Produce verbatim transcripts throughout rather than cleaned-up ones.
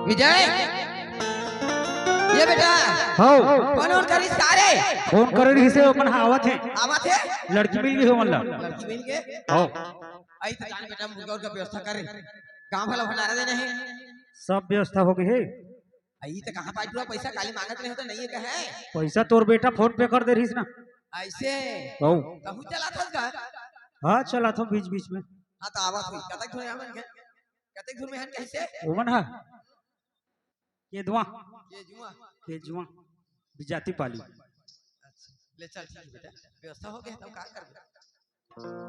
विजय, ये बेटा, हव। फोन ऑन करिस का रे? फोन करे रहिस हे, ओमन ह आवत हे। आवत हे? लड़की मिल गे हे ओमन ला। लड़की मिल गे? हव। अई त जान बेटा, मुर्गा उर्गा व्यवस्था कर रे। गांव वाला भंडारा देना हे। सब व्यवस्था हो गे हे। अई त कहां पाय टुरा पैसा? काली मांगत रहे त नइ हे कहे। पैसा तोर बेटा फोन पे कर दे रहिस ना। अइसे? हव। तहूं चलाथस का? हां, चलाथंव बीच बीच में। हां, त आवत होही। कतक झन हे ओमन? कतक झन हे कहिसे? ओमन ह केदवा। केजुआ। केजुआ। बिजाति पाली। अच्छा, ले चल, ठीक हे बेटा, व्यवस्था हो गे हे, त का करबे?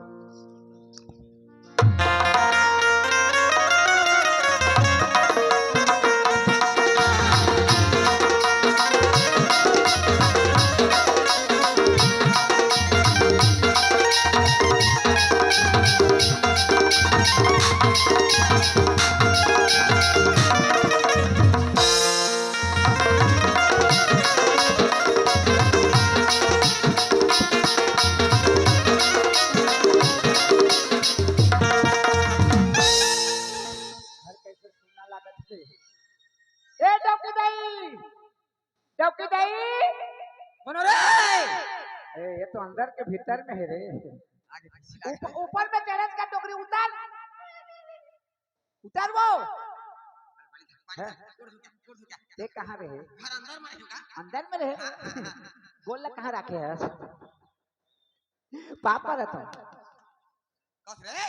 घर कइसे सुन्ना लागत हे। ए डौकी दाई, डौकी दाई। कोन हो रे? ए, ये तो अंदर के भीतर में हे रे। आगे पीछे लाग ऊपर, ऊपर में चढ़त का डोकरी उतर। उतर वो। हैं? ते कहां रहे? घर अंदर में रहे का? अंदर में रहे? हां, हां, हां। गोड़ ला कहां राखे हस? पापा रहता। कस रे,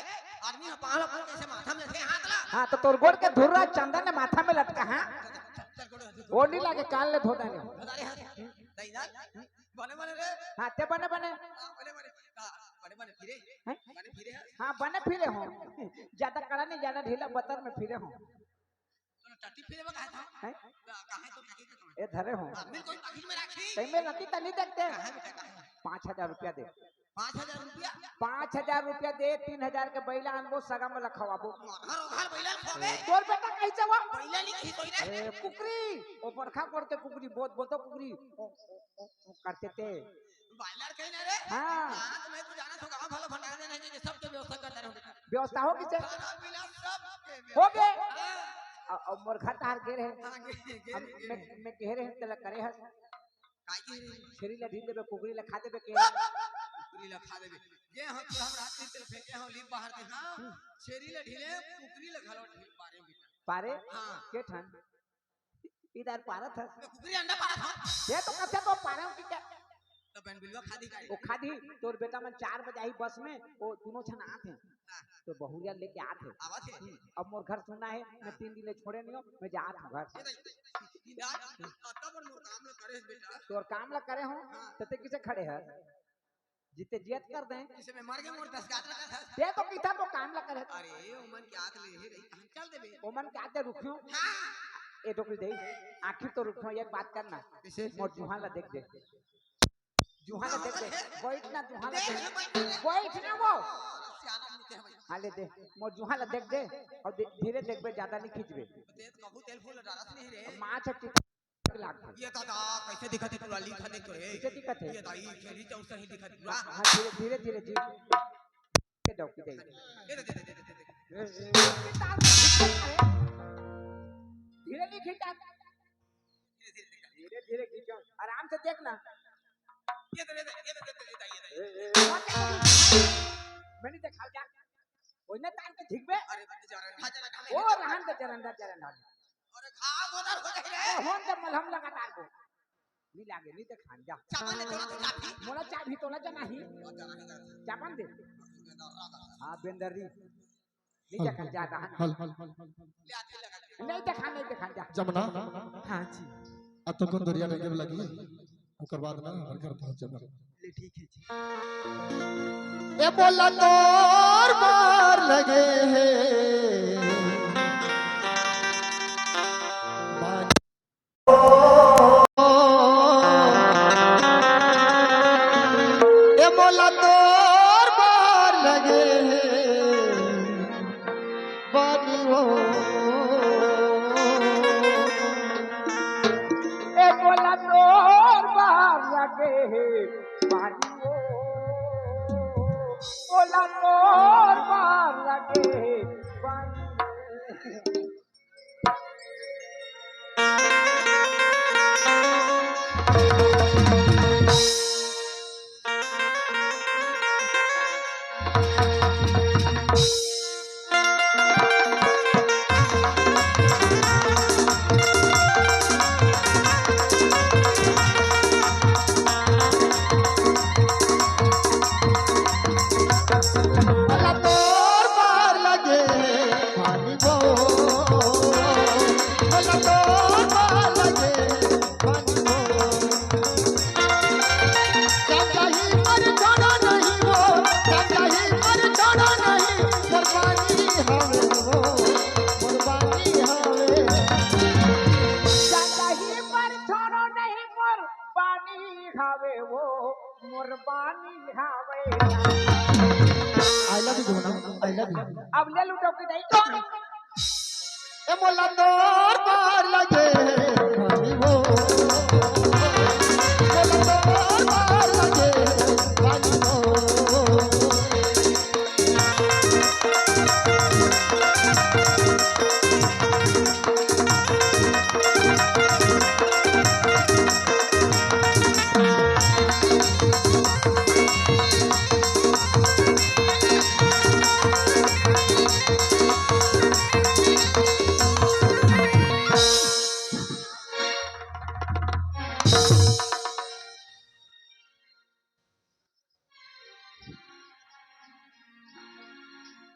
आदमी ह पांव ला कइसे माथा में रखे हाथ ला? हां, त तोर गोड़ के धुर्रा चंदन ने माथा में लटका, हां? चल, चल, चल, गोड़ धो, धो, वो नइ लागे, काल ले धो देने। धो डारे हाथ। दई दा। बने, बने रे। हां, ते बने, बने। हां, बने, बने। हां, बने, बने फिरे। हैं? बने फिरे हस। हां, बने फिरे हों। जादा कड़ा नहीं, जादा ढीला बतर में फिरे हों। तोला टट्टी फिरे में कहा था? हैं? ना, कहा तो टट्टी का कहा? ए धरे हों। हां, मिल कोई पाकिट में राखी। तई में रखी त नइ देखते। कहा बेटा, कहा? पांच हजार रुपया दे। पांच हजार रुपया? पांच हजार रुपया दे, तीन हजार के बइला आनबो, सगा में लखवाबो। घर घर बइला खवाबे। तोर बेटा कहीं से हुआ? बइला नइ कही कोई रे। ए, कुकरी, ओ बड़खा गोड़ के कुकरी, बहुत बोलतो कुकरी। ओ, ओ, ओ, ओ करते ते। बायलर कहीं ना रे। हां। हां, त मैं तो जाना तो गांव वाला भंडारा देना हे, सब तो व्यवस्था करता रहूं। व्यवस्था हो गिस हे? खाना पीना सब के हो गे। हां। अ, अ, मोर घर तार गे रहे। हां, गे, गे, अब गे। मैं, मैं कहे रहे तेला करे हस। का गे रहे? छेरी ला ढील देबे, कुकरी ला खा देबे के। कुकरी ला खा देबे। गे हो तो हम रात दिन तेल फेंके हो, लीप बाहर के, हां। हम्म। छेरी ला ढीले, कुकरी ला घलो ढील पारे बेटा। पारे? हां। के ठन? इधर पारत हस। मैं कुकरी अंडा पारत हंव। ये तो कथे तो पारंव कि क्या? त बहन बिलवा खादी का? वो खादी, तोर बेटा मन चार बजे आही बस में, वो दूनों झन आत हे। हां। तो बहुरिया लेके आत हे। आवत हे। हम्म, अब मोर घर सुन्ना हे, मैं हां। तीन दिन ले छोड़े नइ हों, मैं जात हों घर। ये नहीं, ये नहीं, अतना बड़ मोर काम ला करे हस बेटा। तोर काम ला करे हों, हां। त ते कइसे खड़े हस? जीते जियत कर दें। इसे मैं मर गया, मोर दस गात रखा था। ते तो किथा तो काम ला करे। अरे, ओमन के आत ले हे रही, हम चल देबे। ओमन के आत ले रुकियो। हां। ए, डोकरी दे, आखिर तो रुकियो, एक बात करना। कइसे? मोर जुहां ला देख दे। जुहां ला देख दे। बइठ ना, जुहां ला देख। बइठ ना वो। सियाना मुते हैं भाई। हां, ले दे। मोर जुहां ला देख दे। अउ दे-, धीरे देखबे, जादा नइ खींचबे। ते तो कहूं तेल फूल डालत नहीं रे। मां छट्टी लागथे। ये दादा, कइसे दिखत हे टुरा, लीख देख तो रे। कइसे दिखत हे? ये दाई, छेरी चौसा ही दिखत टुरा। हां, धीरे, धीरे, धीरे, धीरे। के डौकी दे। ये दे, दे, दे। धीरे नइ खींचा। धीरे, धीरे खींचो। आराम से देख ना। ये दे, ये दे, ये दे, ये दे, ये दे, ये दे। मैं नइ देखावंव जा। ओइने तान के झिकबे। अरे, जरंडा, जरंडा में ओ, रहन दे, जरंडा, जरंडा। अरे, घाव उधर हो जाए रे। ए, होन दे, मलहम लगा डालबो। नइ लागे, नइ देखान जा। चापा ले, तोला तो चाबी। मोला चाबी, तोला जना ही। ओ, जना ही, जना ही। चापन दे। बेंदर्रा का। हां, बेंदर्री। नइ देखान जा, रहन। हल, हल, हल, हल, हल। ले, आती लगा दे। नइ देखान, नइ देखान जा। जमुना। हां जी। अब तो कौन दरिया रेंगे में लगी? ओकर बाद ना हमर घर पहुंच जाबो। ले ठीक हे जी। ए मोला तोर बर लगे हे। ए मोला तोर बर लगे हे। बानी वो। ए मोला तोर बर लगे हे बानी वो। मोला तोर बर लगे हे बानी वो। मोला तोर बर लगे पानी वो, मोला तोर बर लगे पानी वो। चाही पर छोड़ो नहीं वो, चाही पर छोड़ो नहीं, मोर पानी हवे वो, मोर पानी हवे। चाही पर छोड़ो नहीं, मोर पानी हवे वो, मोर पानी हवे। I love you, गुमना, I love you। अब ले लूटो कि नहीं? ए मोला तोर बर लगे पानी वो, मोला तोर बर लगे पानी वो।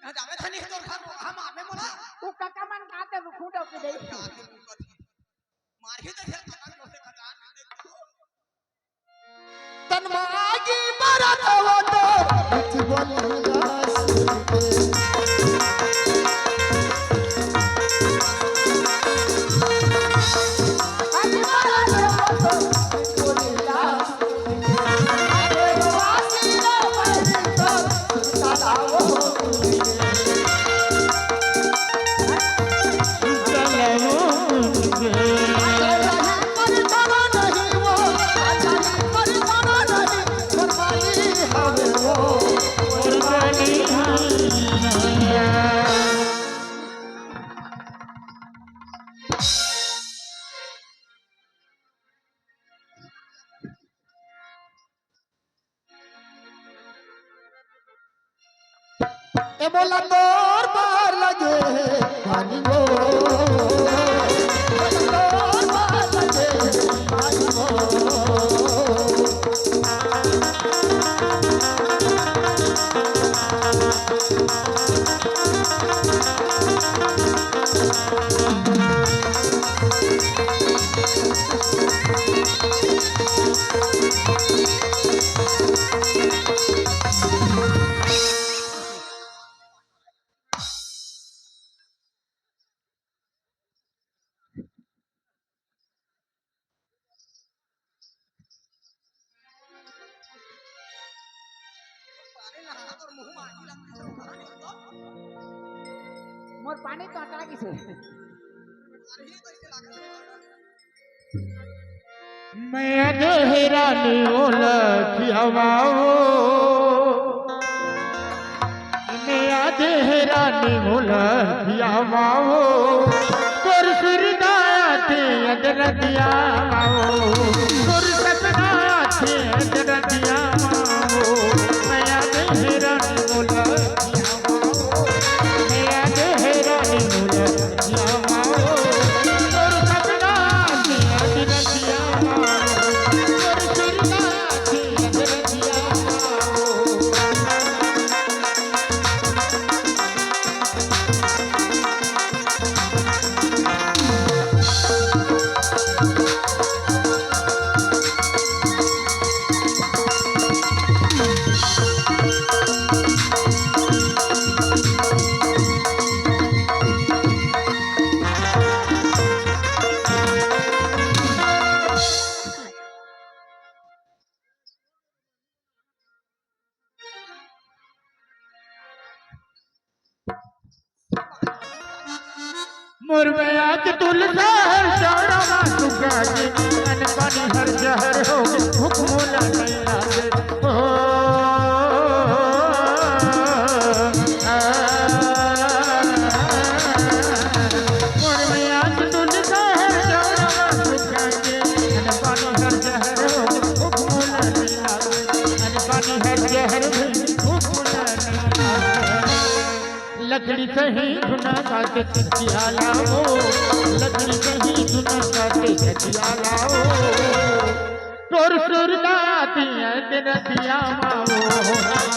कहाँ जावे था नहीं तोर घर, हम आवे मोला। वो काका मन का ते रुखू डोके दे। मार ही दे, काका जोर से खटा दे। तन मागी बरत वो तो, कुछ बोली ना सुन के। ए मोला तोर बर लगे पानी वो, मोला तोर बर लगे पानी वो। मोर पानी तो अटा गिस हे। मैं आज हेरानी मोला खियावाओ, मैं आज हेरानी मोला खियावाओ। तोर सुरता आथे अदरतिया माओ, तोर सपना आथे अदरतिया माओ। मैं आज हेरानी मोला खियावाओ, मैं आज हेरानी मोला मोर बयात तुलसा हर चौड़ा मा सुखा के, अन पानी हर जहर हो, हुक्म ला नहीं लागे। ओ, आ, मोर बयात तुलसा हर चौड़ा मा सुखा के, अन पानी हर जहर हो, हुक्म ला लकड़ी कहीं धुना गाते छतिया लाओ, लकड़ी कहीं धुना गाते छतिया लाओ। तोर सुरता दिया दिन दिया माओ,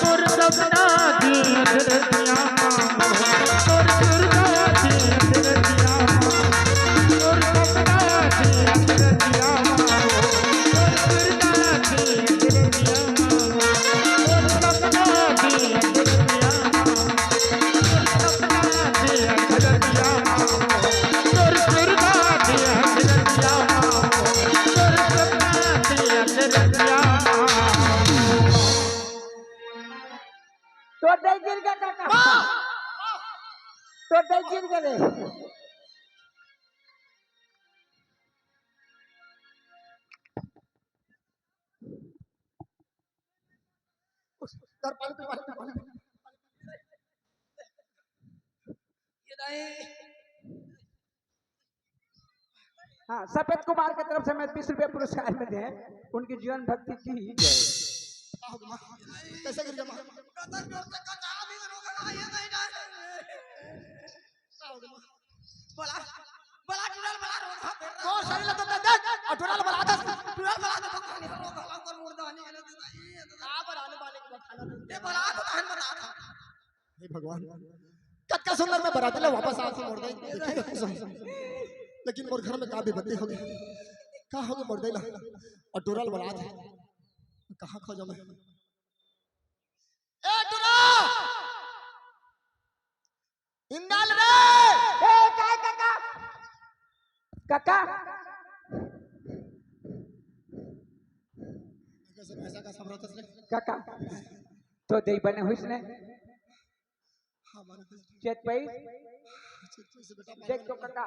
तोर सपना दिया दिन दिया माओ, तोर सुरता दिया दिन दिया माओ, तोर सपना दिया दिन दिया माओ, तोर सुरता दिया दिन दिया माओ। तो डर गिर गया काका। तो डर गिर गए। हाँ, सफेद कुमार की तरफ से मैं बीस रुपया पुरस्कार में दे, उनकी जीवन भक्ति की जय। कैसे गिर गया माँ? बोला, बोला, टुरल बोला, रोग हा, बेटा। तो सही लगता था, देख, और टुरल बोला था, टुरल बोला था, तो खाने रोग हा, ऊपर मुर्दा आने वाला था, ये तो का बना ले, मालिक बता दे। ये बोला तो तहन बता था। हे भगवान, कतका सुंदर मैं बराती ले वापस आत हूँ मोर दाई। लेकिन मोर घर में का विपत्ति हो गई, का हो गई मोर दाई ला? और टुरल बोला था, कहाँ खोजो मैं? ए टुरा! इंदाल रे! ए, काय काका? काका? कैसे भैंसा का सब रहता है? काका, तो देई बने हुई इसने? हाँ, मारो तो। चेत पई? चेत पई से बेटा, देख तो काका,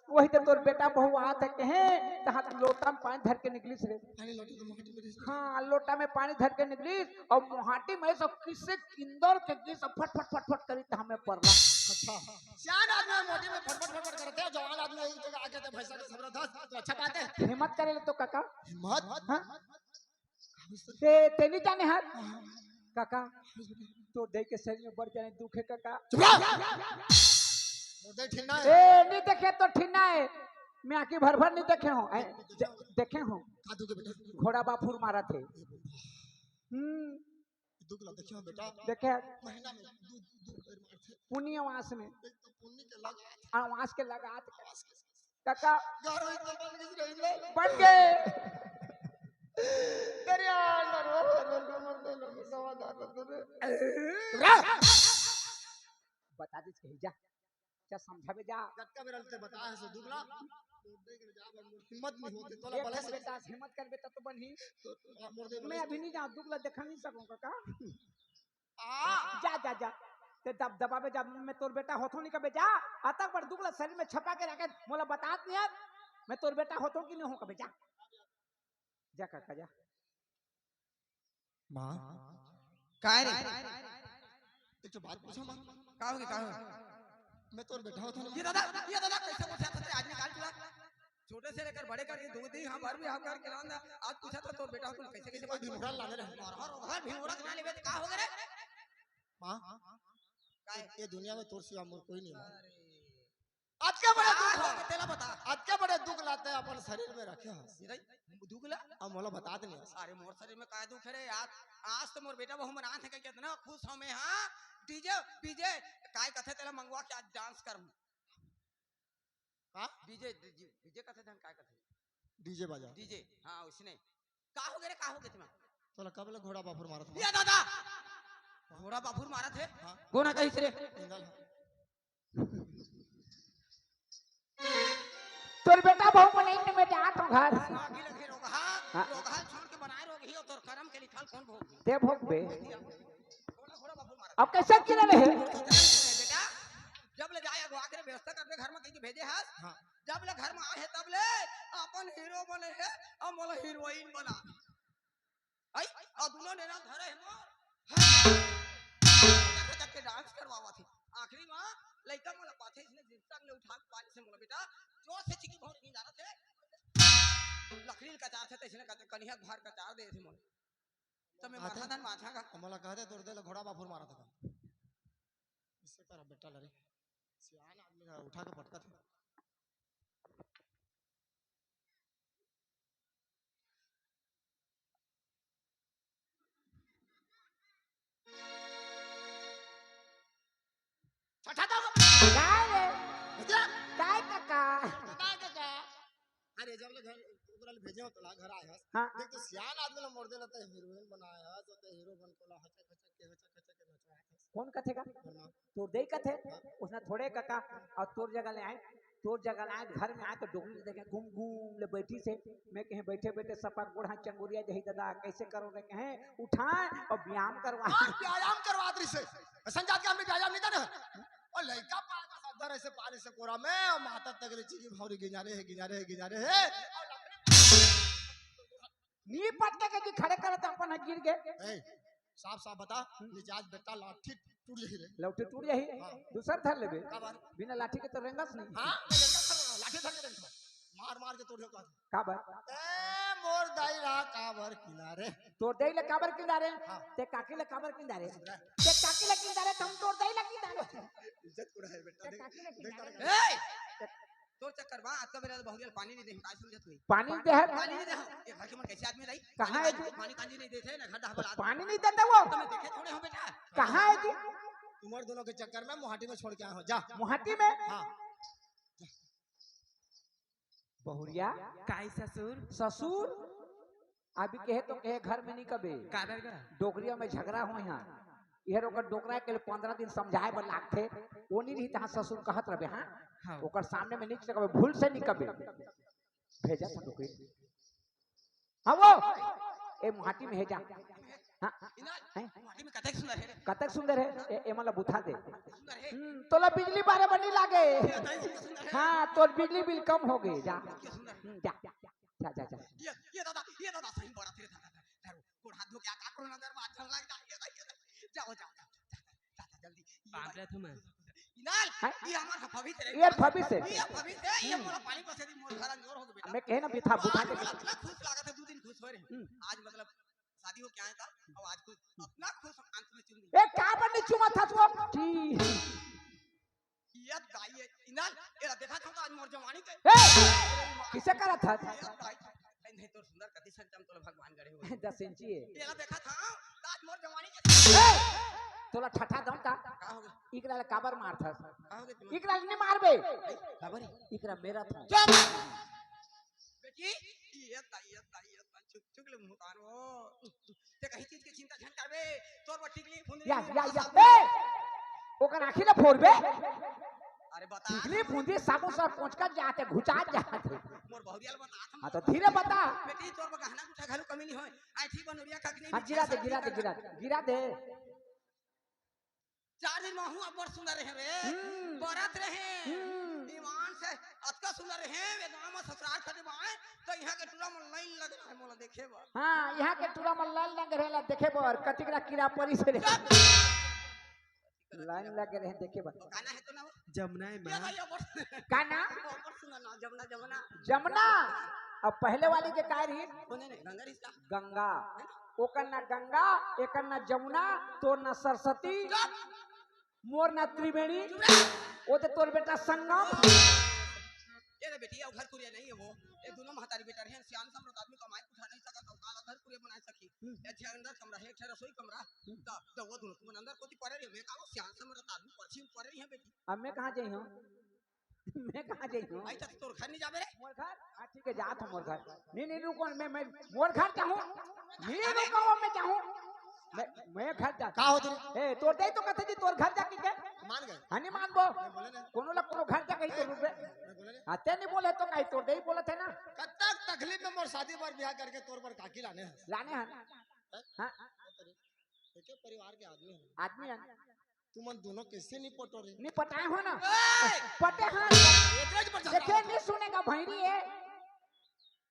वही तो तोर बेटा बहू आत हे कहे, तहाँ लोटा में पानी धर के निकलिस रे। पानी लोटा तो माटी में रहिस। हाँ, लोटा में पानी धर के निकलिस और मुहाटी में सब किसे किंदर के गिस, फट, फट, फट, फट करी त हमें परला। अच्छा। सियान आदमी मोटी में फट, फट, फट, फट करते हो, जवान आदमी एक जगह आके तो भैंसा के सब रहता, तो अच्छा बात है। हिम्मत करे ले तो काका। हिम्मत? हाँ? ते, ते नहीं जाने हर? काका, तोर दाई के शरीर में बड़ जाने दुख हे काका। चुप रह। मोर दाई ठिन्ना हे। ए, नहीं देखे तो ठिन्ना हे। मैं आँखी भर भर नहीं देखे हूँ। ए, ज-, देखे हूँ। का दुख हे बेटा? घोड़ा बाफुर मारा थे। हम्म। दुख ला देखे हो बेटा? देखे। महीना में दू, दू, दू बेर मारथे। पुनिया आवास में। एक तो पुन्नी के लगात। आवास के लगात। आवास के काका। गारो इतना बन गई रही ना। बन गए। तेरे यार, रो, रो, रो, रो, रो, रो, रो, रो, रो, रो। बता दे कहीं जा। जा समझावे जा। जतका बेरा ते बता है सो दुगला। तो देख ले जा, अब मोर हिम्मत नहीं होते, तोला एक बले से बेटा, हिम्मत कर बेटा तो बनही। तो मोर दे मैं बले अभी से। नहीं जाऊँ, दुगला देखा नहीं सकूँ काका। आ। जा, जा, जा। ते दब-, दबावे जा, मैं तोर बेटा होथो नहीं कबे जा। अतक बड़ दुगला शरीर में छपा के रखे, मोला बतात नहीं यार। मैं तोर बेटा होथो कि नहीं हो कबे जा। जा काका जा। माँ। काय रे? एक तो बात पूछो माँ। का होगे, का होगे? मैं तोर बेटा होथो ना। ये दादा, ये दादा, कैसे पूछा था तेरे आज निकाल चुका? छोटे से लेकर बड़े कर दो दी, हम हर भी हम कर के लान दा। आज पूछा था तोर बेटा को कैसे, कैसे बात भिंगोरा लाने रहे। और हर, हर भिंगोरा के ना लेवे तो का होगे रे? माँ, काय? ये दुनिया में तोर सिवा मोर कोई नहीं है। अतके बड़े का दुख होगे तेला बता। अतके बड़े दुख ला ते अपन शरीर में रखे हस। ये दाई, दुख ला? अब मोला बतात नहीं हस। अरे मोर शरीर में काय दुख हे रे यार? आज तो मोर बेटा बहू मन आत हे, कितना खुश हूँ मैं, हाँ? डीजे, डीजे, काय कथे तेला मंगवा के आज डांस कर। हाँ? डीजे, डीजे, डीजे कथे धन काय कथे? डीजे बाजा। डीजे, हाँ, उसने। का होगे रे, का होगे तेमा? तोला कब ले घोड़ा बाफुर मारत हूँ? ये दादा! घोड़ा बाफुर मारत हे? हाँ। कोन हा कहिस रे? इंदल हा। तोर बेटा बहू मन नहीं, मैं जात हूँ घर। आगी लगे रोगहा, हाँ। रोगहा छोड़ के बनाए रोगही, और तोर करम के लिखल कौन भोग? ते भोगबे। घोड़ा, घोड़ा बाफुर मारत। अब कैसे गिरल हे? बेटा, जब ले जाए अगवा के व्यवस्था करबे घर में कहीं भेजे हस। हाँ। जब ले घर में आए हे तब ले अपन हीरो बने हे, अब मोला हीरोइन बना। आई, और दोनों नेना धरे हे मोर। खटक खटक के डांस करवावत हे। आखिरी में लइका मोला पाथे, इसने जिंदगी में उठा के पानी से मोला, "बेटा, जोर से चीखी भौंक नहीं जाना थे।" लकड़ी ल कचार थे, तइसने कच-, कनिहा भार कचार दे थे मोला। तो मैं आथे? मरहा धन माथा का। मोला कहते तोर दे ल घोड़ा बाफुर मारा था। बेटा लरे, सियान आदमी ला उठा के पटकत हे। ठठा दो। काय रे? भैया। काय काका? काय काका? अरे, जब ले घर, ओकरा ले भेजे हो तोला, घर आए हस। हाँ। देख तो सियान आदमी ला मोर दे ला तैं हीरोइन बनाए हस, तो तैं हीरो बन कोला हचक हचक के, हचक हचक के नचवाए हस। कौन कथे का? तोर दई कथे। हाँ। उसने थोड़े काका, अउ तोर जगह ले आए, तोर जगह ले आए, घर में आए तो डोकरी देखे घूम घूम ले बैठी से। मैं कहे, "बैठे बैठे सपा गोड़ हाथ चंगुरिया जही दादा, कैसे करो रे?" कहे, "उठाए अउ व्यायाम करवाए।" हाँ, व्यायाम करवात रहिसे। असन जात के हमने व्यायाम नहीं था ना। अउ लइका पाए का सद्दा रहिसे पाले से कोरा में, अउ माता तगरी चीज भौरी गिनारे हे, गिनारे हे, गिनारे हे। अउ लकड़ी नी पटके के जी खड़े करत अपन ह गिर गे। ए, साफ साफ बता, हम्म। नीचे आज बेटा लाठी टूट जाही रे। लाठी टूट जाही? हाँ। दूसर धर लेबे। काबर? बिना लाठी के तो रेंगस नहीं। हाँ, मैं लड़का खड़ा रहा, लाठी धर के रेंगस। मार मार के तोड़ देता। काबर? ए, मोर दाई ला काबर किनारे। तोर दाई ला काबर किनारे? हाँ। ते काकी ला काबर किनारे? सुधरा। ते काकी ला किनारे, त हम तोर दाई ला किनारे। इज्जत को रहे बेटा, ते देख, काकी ला देख किनारे। तारा ए! तोर चक्कर बा, आज का बेरा बहुरिया ल पानी नहीं दे, काय समझत हुई? पानी दे है? पानी नहीं दे, ये घर के मन कैसे आदमी रही? कहाँ है जी? पानी कांजी नहीं देते ना, घर डहबला। पानी नहीं देता वो? तो मैं देखे थोड़े हो बेटा। कहाँ है जी? तुम्हारे दोनों के चक्कर में मुहाटी में छोड़ के आया हूँ, जा। मुहाटी में? हाँ। बहुरिया? काय ससुर? ससुर? अभी कहे तो कहे घर में नहीं कबे। काबर गा? डोकरिया में झगड़ा होय हा। इहर ओकर डोकरा के लिए पंद्रह दिन समझाए बर लागथे। वो नहीं रही तहाँ ससुर कहत रहे, हाँ? हाँ। ओकर सामने में नहीं कबे, भूल से नहीं कबे। भेजा था डोकरी। हाँ वो, ए मुहाटी में हे जा। हाँ, इनाल, हैं? मुहाटी में कतेक सुंदर हे रे। कतेक सुंदर हे, ए, ए मतलब बुथा दे। सुंदर हे। हम्म, तोला बिजली बारे बर नहीं लागे। ये दाई सुंदर सुंदर हे। हाँ, तोर बिजली बिल कम हो गए, जा। ये सुंदर हे। हम्म, जा, जा, जा, जा, जा। ये, ये दादा, ये दादा सही बड़ा तेरे दादा, दादा, दादा, गोड़ हाथ धो के आ, काकरो नजर में अच्छा लग जा, ये दाई, ये दाई, जाओ, जाओ, जाओ, जाओ, जाओ, जाओ, जल्दी, ये बाप दाई। रे तुम। इनाल, हैं? ये हमार भविष्य रे। ये भविष्य। ये भविष्य, ये हम्म। मोला पानी पसे दी, मोर घर अंजोर हो गए बेटा। मैं कहे ना, बिथा, बुथा आज के मोला इतना खुश लागत हे, दो दिन खुश हो रहे। हम्म। आज मतलब शादी हो क्या है था? अब आज खुश, इतना खुश अंत में चुन ए, का बर नहीं चुमा था तू? जी। ये दाई ये, इनाल, ये देखा था आज मोर जवानी के। ए, किसे करा था? ये दाई, नहीं, नहीं, तोर सुंदर कति संचम तोला भगवान गढ़े हो। दस इंची है। ये देखा था, आज मोर जवानी के। ए, तोला ठठा दम का? का हो गया? इकरा ले काबर मार था? का हो गया तुम्हारे? इकरा ले नहीं मारबे। काबर? इकरा मेरा था। चुप। बेटी, ये दाई, ये दाई, ये दाई, चुप, चुप ले मुंह तारो। ते कहीं चीज के चिंता झन करबे, तोर बर टिकली फुंदरी या, या, या। ए! ओकर आँखी ला फोड़बे। अरे बता। टिकली फुंदरी साबुन से पोंछ कर जाते, घुचा जाते। मोर बहुरिया ल बता, हम हाँ, तो धीरे बता। बेटी, तोर बर गहना गुठा घलो कमी नहीं होय। ऐठी बनोरिया का कि नहीं हाँ, गिरा दे, गिरा दे, गिरा दे, गिरा दे। चार दिन में हूँ अब्बड़ सुंदर रहे रे। हम्म। बरत रहे। हम्म। ईमान से अतका सुंदर रहे, ये गांव में ससुराल खड़े बाए, तो यहाँ के टूरा मन लाइन लग रहा है मोला देखे बर। हाँ, यहाँ के टूरा मन लाइन लग रहे ला देखे बर, कतिकरा कीड़ा परी से रे। चुप। लाइन लगे रहे देखे बर। तो गाना है तो ना वो? जमुना है ये माँ। भाई, अब्बड़ का नाम? अब्बड़ सुंदर नाम, जमुना, जमुना। जमुना। अब पहले वाली के का रही? कोने ने? गंगा रिश्ता। गंगा। ओकर ना गंगा, एकर ना जमुना, तोर ना सरस्वती, चुप। मोर ना त्रिवेणी, चुप रह। वो तो तोर बेटा संगम। ये रे बेटी, ये घर कुरिया नहीं है वो। ये दोनों महतारी बेटा रहे, सियान समरत आदमी कमाए उठा नहीं सका, तो काला घर कुरिया बनाए सकी। हम्म। ये छह अंदर कमरा है, एक ठे रसोई कमरा। हम्म। तो, तो वो दोनों तुम अंदर कोती पड़े रहे, मैं कहा वो सियान समरत आदमी परछी में पड़े रही है बेटी। अब मैं कहाँ जाई हूँ? मैं कहाँ जाई हूँ? भाई, तो तोर घर नहीं जाबे रे? मोर घर? हाँ, ठीक है, जात हूँ मोर घर। नहीं, नहीं, रुको, मैं, मैं मोर घर जाहूँ। नहीं, रुको, मैं जाहूँ। मैं, मैं घर जा। का होत रे? ए, तोर दे तो कहते जी, तोर घर जाके क्या? मान गए। हाँ, नहीं मानबो। मैं बोले ना। कोनो ला कोनो घर जा कहीं तो रुकबे। मैं बोले ना। हाँ, ते नहीं बोले तो कहीं तोर दे ही बोले थे ना। कतक तकलीफ में मोर शादी बर ब्याह करके तोर बर काकी लाने हैं। लाने हैं। हैं? हाँ। तो क्या परिवार के आदमी हैं? आदमी हैं। तुमन दोनों कैसे नहीं पटो रे? नहीं पटाए हो ना? ए! पटे हैं। एकरे ज पर झगड़ा देखे होता। नहीं सुनेगा भैरी है।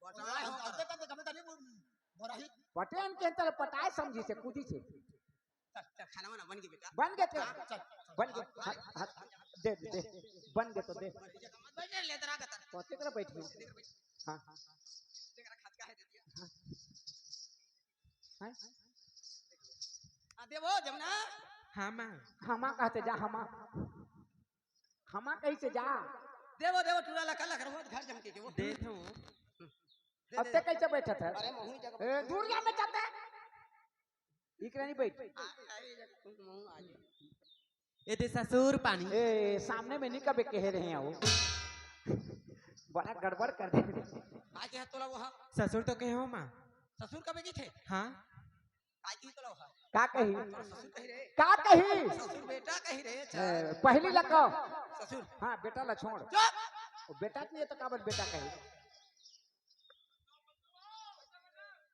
पटाए हो। अब तक तो कभी तक नहीं बोल-, बोराही। पटे हैं के अंतर पटाए समझी से, कूदी से। चल, चल, खाना वाना बन गया बेटा। बन गया तेरा? हाँ, चल, चल। बन गया। हाँ, हाँ, हाँ, दे, दे, दे। बन गया तो दे। मत बैठ रे, लेदरा का तर। कौन से तरह बैठी हूँ? हाँ, हाँ। तेरा खटका है, दे दिया। हाँ। हैं? आ, देवो, जमुना। हाँ, माँ। हाँ, माँ कहते जा, हाँ, माँ। हमा कइसे जा? देवो, देवो, टूरा लका लक रहो, घर जम के, के वो। दे दो। दे, अब दे। ते कइसे बैठत है? अरे, महूँ जगह ए, दूर जा, मैं जाता है। इकरा नहीं बैठ। आ, आ, ये जगह, महूँ आ जाए। ए दे ससुर पानी। ए, सामने में नहीं कबे कहे रहे हैं वो। बड़ा गड़बड़ कर दे। आ गया तोला वहाँ। ससुर तो कहे हो माँ। ससुर कबे की थे? हाँ। का कही तोला वहाँ? का कही? तोला ससुर कही रे। का कही? ससुर बेटा कही रे, ए, अच्छा। पहली लको। ससुर। हाँ, बेटा ला छोड़। चुप। वो बेटा नहीं है तो काबर बेटा कही?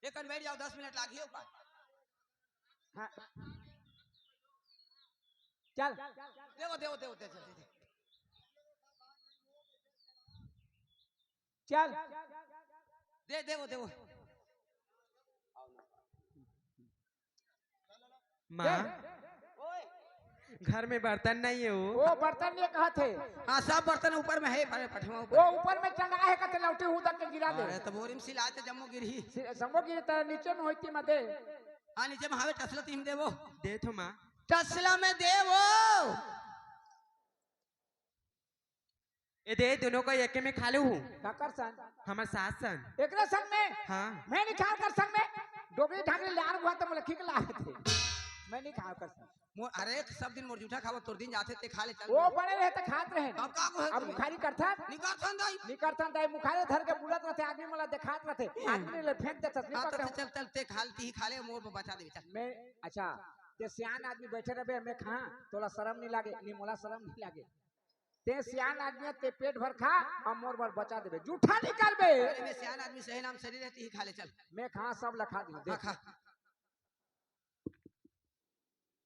एक कन बैठ जाओ, दस मिनट लागिए ऊपर। हाँ। चल। देवो, देवो, देवो, देवो, देवो। चल। दे, देवो, देवो। माँ, घर में बर्तन नहीं है वो। वो बर्तन नहीं कहत हे। हाँ, सब बर्तन ऊपर में है, पठवा ऊपर। वो ऊपर में टंगा है, कहते लौटी हूँ तक के गिरा दे। अरे, तो बोरी में सिलाए तो जम्मो गिरही। सि-, जम्मो गिरे तो नीचे में होती मते। हाँ, नीचे में हावे टसला तीन देवो। दे थो माँ। टसला में देवो। ए दे, दोनों को एके में खा लूँ। काकर सन? हमर सास सन। एकरे संग में? हाँ। मैं नहीं खाव कर संग में। डोगरी ढाकरी लार हुआ तो मोला खिक लाए थे। मैं नहीं खाव कर संग। मोर, अरे, सब दिन मोर जूठा खावत, तोर दिन जाथे ते खा ले, चल। वो बड़े रहे तो खात रहे। अब का को है अब तू? मुखारी करथन? नहीं करथन दाई। नहीं करथन दाई, मुखारी धर के बुलत रहते, आदमी मोला देखात रहते। आदमी ले फेंक देथस, नहीं हाँ, तो पकड़े। चल, चल, ते खा ले, ती ही खा ले, मोर बचा देबे, चल। मैं, अच्छा, ते सियान आदमी बैठे रहबे, मैं खा, तोला शरम नहीं लागे, नहीं मोला शरम नहीं लागे। ते सियान आदमी, ते पेट भर खा, अउ मोर बर बचा देबे। जूठा निकालबे। अरे, मैं सियान आदमी, सही नाम शरीर है, ती ही खा ले, चल। मैं खा, सब ला खा दूँ, हाँ, देख। खा।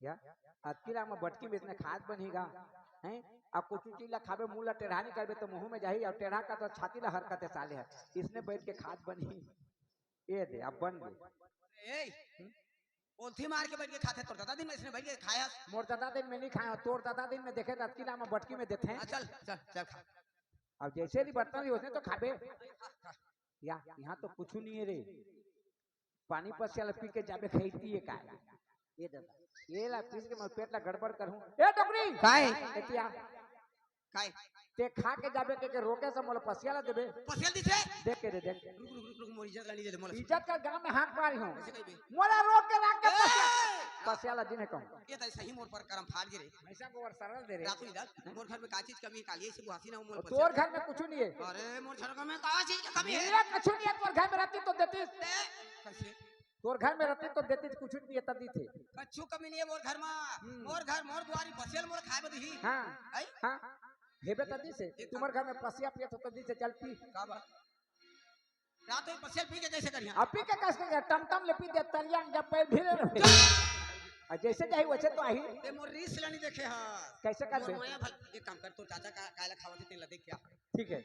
या, अतकी ला में बटकी में इसने खात बनी गा, हैं? आ कुछ चीज ला खाबे, मुंह ला टेढ़ा नहीं करबे, तो मुंह में जाही, अउ टेढ़ा का तो छाती ला हरकत है साले है। इसने बैठ के खात बनी। ए दे, अब बन गई। ए, हम्म? ओलथी मार के बैठ के खाथे, तोर दादा दिन में इसने बैठ के खाया। मोर दादा दिन में नहीं खाया, तोर दादा दिन में देखे, अतकी ला में बटकी में देथे। हाँ, चल, चल, चल खा। अब जैसे नहीं बर्तन ही, उसने तो खाबे। या, यहाँ तो कुछ नहीं है रे। पानी पसिया ला पी के जाबे, खाई पिए का। ये दादा, ये ला पीस के मैं पेट ला गड़बड़ करहूँ। ए डोकरी! काय? एतिया। काय? ते खा के जाबे के, के रोके से मोला पसिया ला देबे। पसिया ला दिथे? देख के दे, देख। रुक, रुक, रुक, रुक, मोर इज्जत ला नहीं दे दे, मोला। इज्जत का गांव में हाथ मारी हूँ। कैसे कहिबे? मोला रोक के लाग के ए! पसिया, पसिया ला दिन है कहूँ। ये तो सही मोर पर करम फाड़ गे रे। भैंसा को और सरल दे रे। रातू इधर, मोर घर में का चीज कमी है, कालिए से बुहासी ना हो मोर और पसिया। तोर घर में कुछ नहीं है। अरे, मोर घर में का चीज की कमी है? मेरा कुछ नहीं है, तोर घर में रहती तो देती। ए, कैसे? तोर घर में रहती तो देती, कुछ नहीं है, तब दी थे। कछु कमी नहीं है मोर घर में। हम्म। मोर घर, मोर दुआरी बसेल मोर खाए बदी ही। हाँ। आई? हाँ। हेबे तब दी से। एक तुम्हारे घर में पसिया पिए तो तब दी से, चल पी। का बात? रात में पसेल पी के कैसे करिया? अब पी के कैसे करिया? टमटम ले पी दे, तरिया में जब पैर भिड़े रहे। चुप! और जैसे जाही वैसे तो आही। ते मोर रीस ला नहीं देखे हा। कैसे कर मोर दे? माया भल, एक काम कर, तोर चाचा का, कायला खावत हे, तेला देख क्या? ठीक है।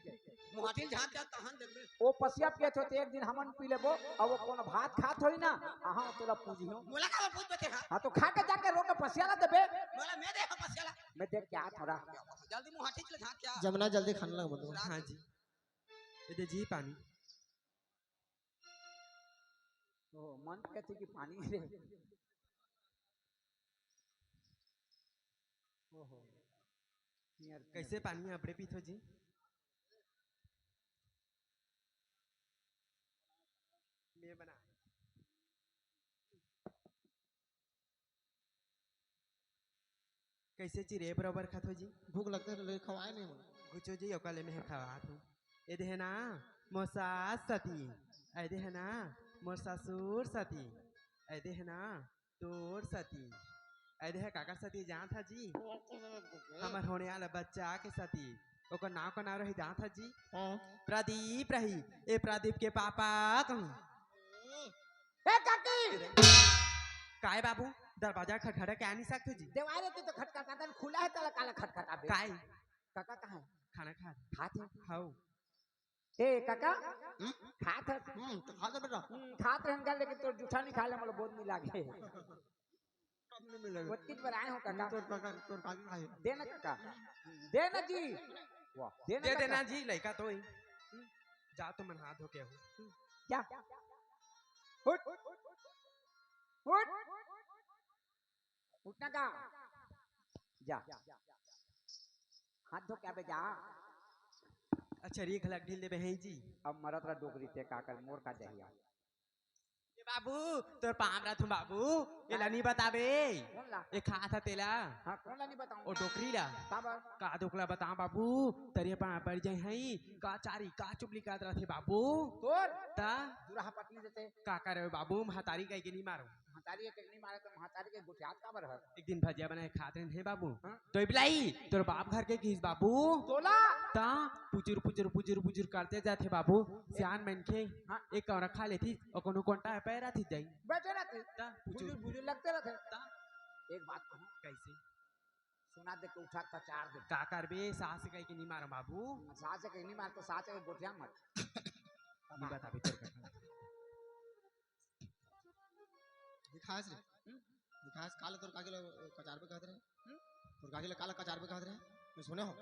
मुहाटिल झांक जा, तहन देख ले। वो पसिया पियत होते, एक दिन हमन पी लेबो, और वो कौन भात खात होई ना, अहाँ तोला पूजी हो। मोला का पूछ बचे हा? हाँ, तो खा के जाके रोक के पसिया ला देबे। मोला मैं दे हा पसिया ला। मैं देख क्या थोड़ा। जल्दी मुहाटिल झांक क्या? जमुना जल्दी खाने लग बंधु। हाँ जी। ये दे जी पानी। ओह, मन कहते कि पानी रे। ओहो। नियर कैसे पानी अबड़े पीथो जी? मैं बना। कैसे चिरे बराबर खाथो जी? भूख लगथे तो ले खवाए नहीं मोला। गुचो जी, ओका ले मैं खवात हूँ। ए देहे ना, मोर सास सती। ए देहे ना, मोर ससुर सती। ए देहे ना, तोर सती। ए देहे काकर सती जानथा जी? हमर होने वाला बच्चा के सती। ओकर नाव का नाव रही जानथा जी? हाँ। प्रदीप रही। ए प्रदीप के पापा कहूँ। ए काकी! काय बाबू, दरवाजा खटखटा के आ नहीं सकते जी? देवारे ते तो खटखटाता, खुला है, तला काला खटखटाबे। काय? काका कहाँ है? खाना खा। खात है? हाउ। ए काका, हम्म? खात है? हम्म, तो खा दे बेटा। हम्म, खात रहन का, लेकिन तोर जूठा नहीं खा ले, मतलब बहुत नहीं लागे। कब नहीं मिलेगा? वो तीन बार आए हो काका। तोर काका, तोर काकी खाई। दे ना काका, दे ना जी। वाह, दे ना दे काका। देना जी, लइका तो ही। जा तो मन हाथ धो के हो। जा। उठ। उठ। उठना का? जा। हाथ धो के आबे जा। अच्छा, रे घलक ढील देबे हैं जी। अब मरत रहा डोकरी ते का कर, मोर का जहिया। ए बाबू, तोर पाँव रथों बाबू, एला हाँ। नहीं बताबे। कौन ला? ए खात ह तेला। हाँ, कौन ला नहीं बताऊं? ओ डोकरी ला। काबर? का डोकरी ला बताओं बाबू, तरिया पाँव पड़ जाए हैं, का चारी, का चुगली करत रथे बाबू। तोर? ता? दुराहा पत्नी देते। का करे बाबू, महतारी कह के नहीं मारो। महतारी के नहीं मारे तो महतारी के गोठियात काबर हर? एक दिन भजिया बनाए खात रहे हैं बाबू। हाँ? तो बिलाई, तोर बाप घर के किस बाबू? तोला? ता पुचुर, पुचुर, पुचुर, पुचुर करते जाथे बाबू। सियान मन के हाँ। एक कौरा खा लेथी, और कोनो कोंटा है पैरा थी जाई। बैठे रहते। ता पुचुर। बुजुर्ग, बुजुर्ग लगते रहते। ता एक बात कहूँ। कैसे? सुना दे के उठा कचार दे। का करबे? सास कह के नहीं मारो बाबू। सास कह के नहीं मार तो सास के गोठिया मत। नहीं बताबे तोर कथा। दिखास रे। हम्म? दिखास, काला तोर काकी ला कचारबे कहत रहे? हम्म? तोर काकी ला काला कचारबे कहत रहे? मैं सुने हो।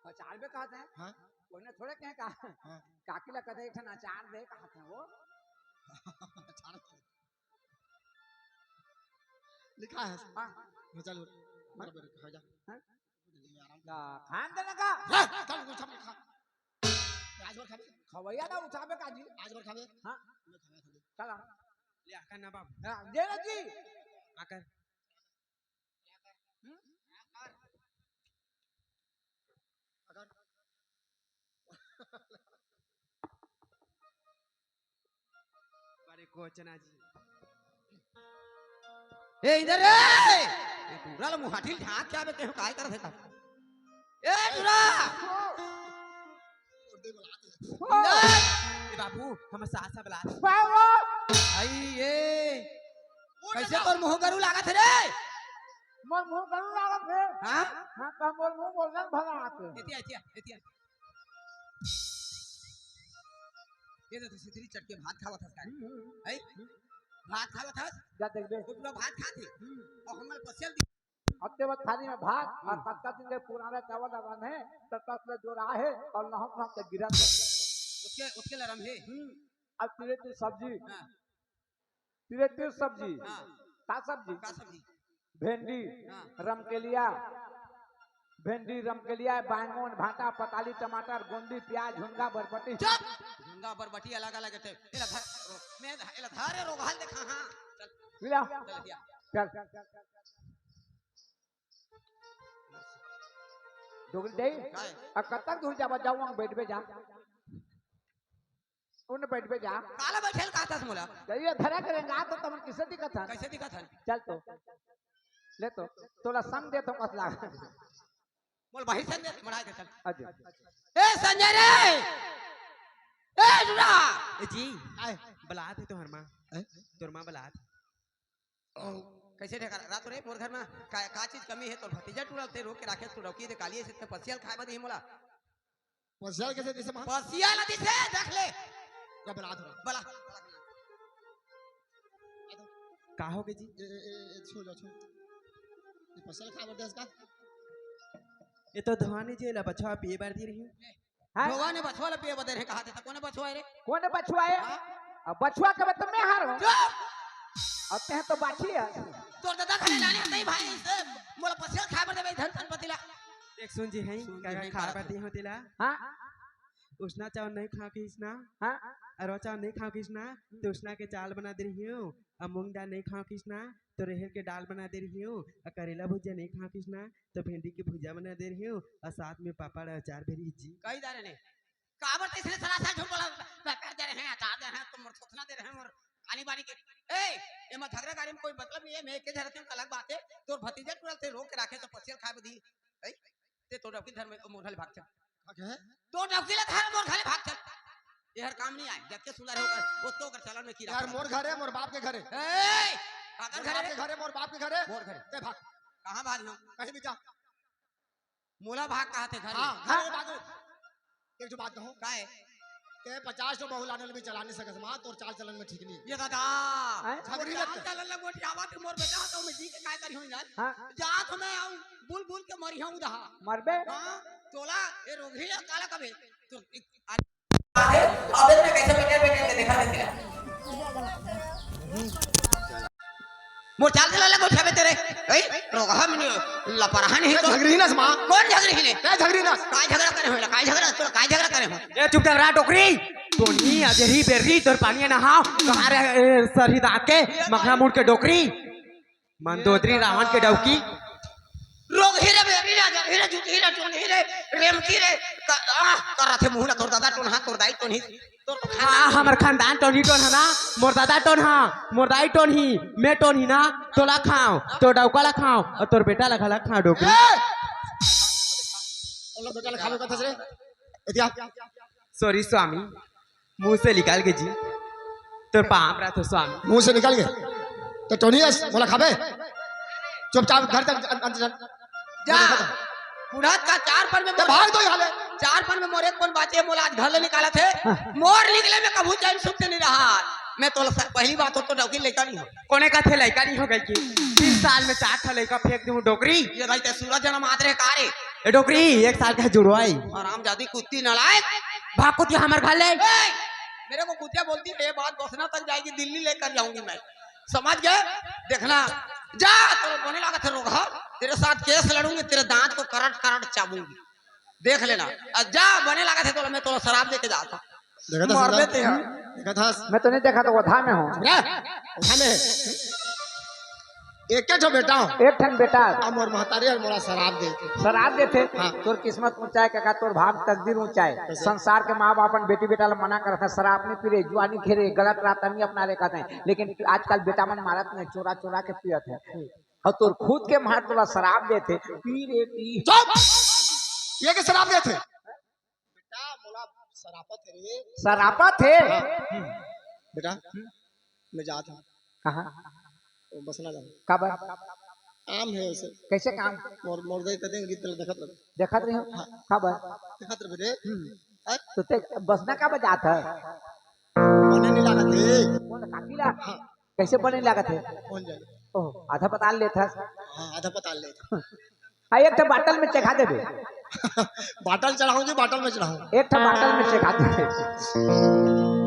कचारबे कहत रहे? हाँ। कोई ने थोड़े कहे का। हाँ। काकी ला कदे एक ठन अचार दे कहत रहे वो। अचार दे। लिखा है। हाँ। हाँ, चल, हाँ। बराबर, खा जा। हाँ। आराम से। ना, खान देना का? हाँ, चल, कुछ हम खा। आज भर खाबे। खवैया ना उठाबे का जी? आज भर खाबे। हाँ। मैं खाबे, खाबे। चला। ले आकर ना बाबू। हाँ, दे ना जी। आकर। हम्म? आकर। बड़े कोचना जी। ए, इधर रे! ए, टूरा ला मुहाटिल झांक के आबे, तेहू काय करत हे का? ए, टूरा! ए, बाबू, हमर सास ह बलात। बाबू! आई, ए! कैसे तोर मुंह गरू लागत हे रे? मोर मुंह गरू लागत हे? हाँ? हाँ, त मोर मुंह बोलना भला आते। एतिया, एतिया, एतिया। ये तो सिधरी चट के भात खावत हस का? हम्म, हम्म। है? हम्म। भात खावत हस? जा देख दे। वो पूरा भात खात हे। हम्म। और हमर पसियल दि- हफ्ते बाद थाली में भात और हम्म। कतका दिन के पुराना चावल रंधे, त तस ले जोर आहे और लहम लहम के गिरत हे। उसके, उसके लरम हे। हम्म। अब तुरंत सब्जी। हाँ। तिरेतिर सब्जी। हाँ। का सब्जी? का सब्जी? भेंडी, हाँ। रमकेलिया, भेंडी, रमकेलिया, बैंगन, भाटा, पताली, टमाटर, गोंडी, प्याज, झुनगा, बरबटी। चुप! झुनगा, बरबटी अलग अलग हे। एला धर, रो-, मैं ध-, एला धर रे, रोगहा ल देखा, हाँ। चल। मिला। चल, दिया। चल। डोकरी दे। काय? अब कब तक दूर जाबा, जाऊँ, वहाँ बैठ पे जा। उन बैठ पे जा। काला बैठे ल कहत हस मोला? जइया धरा के रेंगा तो तमन किसे दिखत हन? कैसे दिखत हन? चल तो। ले तो। तोला संग दे तो कसला। मोला बहिर संग दे, मढ़ा के चल। अजय। ए संजय रे! ए टूरा! ए जी, आय। बलात हे तोहर माँ। आय। तोर माँ बलात। ओ, कैसे ढेकर रात रे मोर घर में का, का चीज कमी हे? तोर भतीजा टूरा ते रोक के राखे, तू रोकी दे काली से ते पसियल खाए बर दिही मोला। पसियल कैसे दिसे माँ? पसियल दिसे, देख ले। या बला थोड़ा। बला। का हो गे जी? ए, ए, ए, ए, छो जा, छो। ये पसियल खाए बर देस का? ये तो धोनी जी ला बछवा पिए बर दे रही हूँ। हाँ? भगवान ने बछवा ला पिए बर दे रहे, कहा थे, कोने बछवा हे रे? कोने बछवा हे? हाँ? अब बछवा के मतलब मैं हार हूँ। चुप! अब ते तो बाछी हे। तोर दादा खाने लाने हतई भाई, इसे मोला पसियल खाए बर देबे, धन धन पतिला। देख सुन जी, हैं, सुन जी, का हैं, खाए का बर दे हो तेला? हाँ? उसना चावल नहीं खाओ किसना? हाँ? अरवा चावल नहीं खाओ किसना? तो उसना के चावल बना दे रही हूँ। अब मूंग दाल नहीं खाओ किसना? तो रहेर के दाल बना दे रही हूँ। अब करेला भुजिया नहीं खाओ किसना? तो भिंडी के भुजिया बना दे रही हूँ और साथ में पापड़ और अचार भी रही जी। कही जा रहे ने, काबर ते इसने सरासर झूठ बोला, पापड़ दे रहे हैं, अचार दे रहे हैं, तो मोर थोथना दे रहे हैं, मोर आनी बानी के। ए, ये मैं झगड़ा गाड़ी में कोई मतलब नहीं है, मैं एक झगड़ा क्यों अलग बात हे, तोर भतीजा टूरा ते रोक के राखे तो पसियल खाए बर दी। ए, ते तो डबकी धर में मोर घर ले भाग चल। का कहे? तो डबकी ले धर मोर घर ले भाग चल। ये हर काम नहीं आए, जब के सुंदर हे ओकर, ओतके ओकर चलन में कीरा यार, पड़ा। मोर घर हे, मोर बाप के घर हे। ए, काकर मोर घर बाप हे? के घर हे, मोर बाप के घर हे। मोर घर हे। ते भाग। कहाँ भाग हूँ? कहीं भी जा। मोला भाग कहा थे घर हाँ, में? घर में भाग। एक जो बात कहूँ। काय? ते पचास ठो बहू लाने ले भी चला नहीं सकस माँ, तोर चाल चलन में ठीक नहीं। ये दादा। हैं? झगड़ी मोर लगते। चाल चलन ले मोटी आवाज मोर बेटा हो तो मैं जी के काय करी हूँ यार? हाँ। जा तो मैं आऊँ, बुल बुल के मरी हूँ दहा। मरबे? हाँ, तोला, ये रोगही है, काला कबे। तो एक, अब इसमें कैसे बेटे बेटे दिखा देते हैं? मोर चाल चला ले गोठिया में तेरे। ए, रोगहा में लपरहा नहीं तो। झगरी नस माँ। कौन झगरी ने? काय झगरी नस? काय झगरा करे हो? काय झगरा, तोर काय झगरा करे हो? ए, चुपचाप रहा, डोकरी। टोनी, अजरी, बेर्री, तोर पानी नहाओ। कहाँ रे, ए, सरही दाँत के, मखना मुड़ के डोकरी। मंदोदरी रावण के डौकी। रोगही रे, बेर्री रे, झगरी रे, झुटही रे, टोनही रे, रेमकी रे, क-, आह, करत हे मुँह ला तोर दादा टोनहा, तोर दाई टोनही। तोर तो खानदान हाँ, हमर खानदान टोनही टोनहा ना, मोर दादा टोनहा, मोर दाई टोनही, मैं टोनही ना, तोला खाओ, तोर डौका ला खाओ, अउ तोर बेटा ला घला खाओ, डोकरी। ए! ओला बेटा ला खावे कथस रे? एतिया। Sorry स्वामी, मुँह से निकल गे जी, तोर पाँव परत हो स्वामी। मुँह से निकल गे? त टोनही अस, मोला खाबे? चुपचाप घर तक अन-, अंत चल। जा। बुढ़त का चार पन में त मोर भाग दो यहाँ ले। चार पन में मोर एक पन बाँचे, मोला आज घर ले निकालत हे। हाँ। मोर निकले में कभू चैन सुख से नहीं रहा। मैं तोला स-, पहली बात हो तो डौकी लइका नहीं हो। कोने कथे लइका नहीं हो गई कि तीन साल में चार ठा लइका फेंक दूँ डोकरी। ये भाई ते सूरज जन्म आत रहे का रे? ए डोकरी, एक साल का जुड़वाई। हरामजादी कुत्ती नलायक। भाग कुतिया हमर घर ले। ए, मेरे को कुतिया बोलती है, ये बात बसना तक जाएगी, दिल्ली लेकर जाऊंगी मैं। समझ गए? देखना, जा, तोला बने लागत हे रोगहा, तेरे साथ केस लड़ूंगी, तेरे दाँत को करट करट चाबूंगी, देख लेना। अउ जा, बने लागत हे तोला, मैं तोला शराब दे के जात हूँ। देखत हस मर ना? देते हैं। देखत हस? मैं तो नहीं देखा, तो ओधा में हूँ। रे, ओधा में हे। एक ठो बेटा हो। एक ठन बेटा। अब मोर महतारी अउ मोला शराब देथे। शराब देथे? हाँ। तोर किस्मत ऊंचा हे, काका, तोर भाग तकदीर ऊंचा हे। कैसे? संसार के माँ बाप अपन बेटी बेटा ला मना करत हे, शराब नहीं पी रे, जुआ नहीं खेले, गलत रास्ता नहीं अपना रे कहत हे, लेकिन आजकल बेटा मन मारत नहीं, चोरा चोरा के पियत हे। हम्म। अउ तोर खुद के माँ तोला शराब देथे, पी रे पी। चुप! ये के शराब देथे? बेटा, मोला सरापत हे रे। सरापत हे? हाँ। बेटा, मैं जात हूँ। कहाँ? वो बसना जाऊँ। काबर? काम हे वैसे। कैसे काम? मोर, मोर दे कदे गीत देखत रहे। देखत रहे हो? हाँ। काबर? देखत रहे रे। हम्म। हाँ? तो ते बसना काबर जात हे? बने नहीं लागत हे। कौन काकी ला? हाँ। कैसे बने लागत हे? कौन जाने? ओह, आधा पताल लेत हस। हाँ, आधा पताल लेत। हाँ, एक ठो बाटल में चघा देबे। बाटल चढ़ाऊं जी, बाटल में चढ़ाऊं। एक ठो बाटल में चघा देबे।